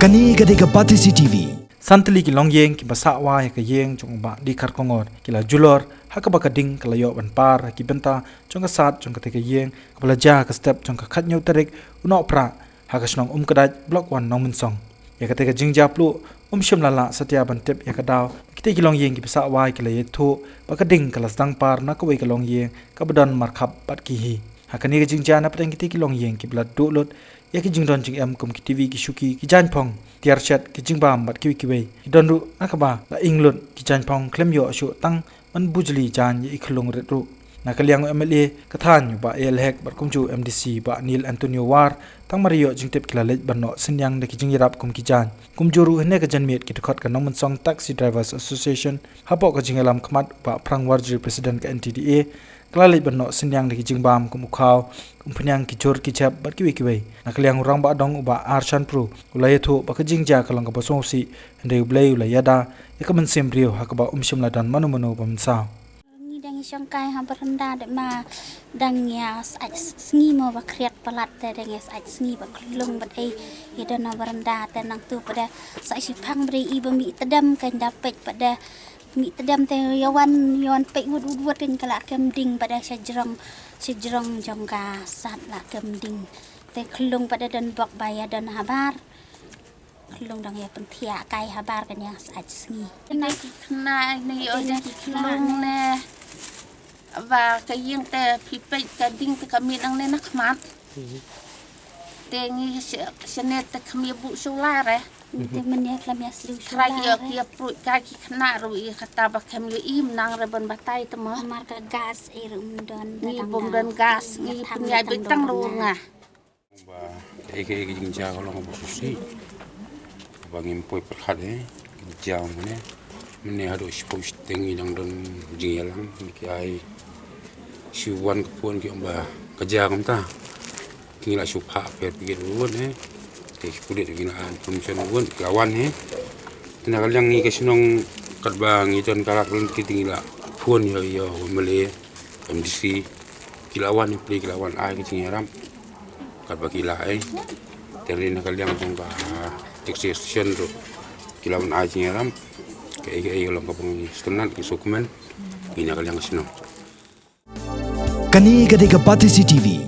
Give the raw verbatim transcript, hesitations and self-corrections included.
Kane ka dei ka Batesi T V. San tylli ki longïing kiba sah wai ha ka ïing jong u Bah D. Kharkongor ki la julor ha kaba ka ding ka la ïoh ban par ha ki bynta jong ka sad jong katei ka ïing kaba la jia ha ka step jong ka khathynñiew tarik u Nohprah ha ka shnong Umkdait, Block One, Nongmynsong. Ïa katei ka jingjia pluh um shym la lah satia ban tip ïa ka daw ba kitei ki longïing kiba sah wai ki la ïathuh ba ka ding ka la sdang par na kawei ka longïing kaba don markhap bad ki hi. Ha kane ka jingjia na pdeng kitei ki longïing kiba la duh lut ïa ki jingdon jingem kum ki TV, ki shuki, ki jaiñphong, tiar shet, ki jingbam bad kiwei kiwei, ki don ruh na kaba la ing lut ki jaiñphong khlem ïoh shuh tang ban bujli jaiñ ïa i khyllung rit ruh. Na ka liang u MLA ka thaiñ u Bah A. L. Hek bad kumjuh u MDC Bah Neil Antonio War tang mar ïoh jingtip ki la leit ban noh synñiang da ki jingïarap kum ki jaiñ. Kumjuh ruh hynne ka janmiet ki dkhot ka Nongmynsong Taxi Drivers Association hapoh ka jingïalam khmat u Bah Phrang Warjri, President ka NTDA, ka la leit ban noh synñiang da ki jingbam kum u khaw, umphniang, ki jhur, ki jhep bad kiwei kiwei. Na ka liang u Rangbah Dong u Bah R. Shanpru u la ïathuh ba ka jingjia ka long kaba sngewsih, hynrei U Blei u la ïada ïa ka mynsiem briew ha kaba um shym la don mano mano ba mynsaw. Ngi dang ïashongkai ha baranda, dei ma dang ïa sait sngi mo ba khriat palat, te dang ïa sait sngi ba khyllung bad ei ïa don ha baranda. Te nangtu pat da sait shiphang brei i ba mih tdem, kan da peit pat da mih tdem te ïa wan, ïa wan peit wut wut wut, kan ka la kem ding pat da sha jrong, sha jrong jong ka sad la kem ding. Te khyllung pat da don bok ba ïa don habar. Khyllung dang ïa pynthiah kai habar kan ïa sait sngi. Ine ki khynnah, ine ïa ine ki khyllung ne. Ba ka ïing te phi peit ka ding te ka mih nangne na khmat. Te ngi sha-, shane te kham ïa buh shuh la re. Te mynne khlem ïa sliew shuh la re. Trai ïa ki ïa pruit kai ki khynnah ruh ïa kata ba kham ïa im nang re ban batai te mo. Namar ka gas ei ruh ym don. Ngi bym don gas, ngi pynïaid beit tang ruh nga. Ba kaei kaei ka jingjia ka long kaba sngewsih ba ngim poi pyrkhat, eh, ka jingjia mynne. Mynne haduh shiphew shiteng ngi dang don jingïalang, ki ai shu wan ka phone ki ong ba ka jia kumta. Te ngi la shu phah pher pyrkhat ruh, eh. Te ki pulit ki la ai information ruh, ki la wan, eh. Te na ka liang ngi ka shnong katba ngi don ka lad ruh, ki te ngi la phone ïa, ïa u MLA, MDC, ki la wan, eh, pli ki la wan ai ka jingïarap. Katba ki la ai. Te ri na ka liang jong ka taxi station ruh ki la wan ai jingïarap. Kaei kaei ka long kaba ngi sngewtynnat, ngi sngewkmen. Ngi na ka liang ka shnong. Kane ka dei ka Batesi TV.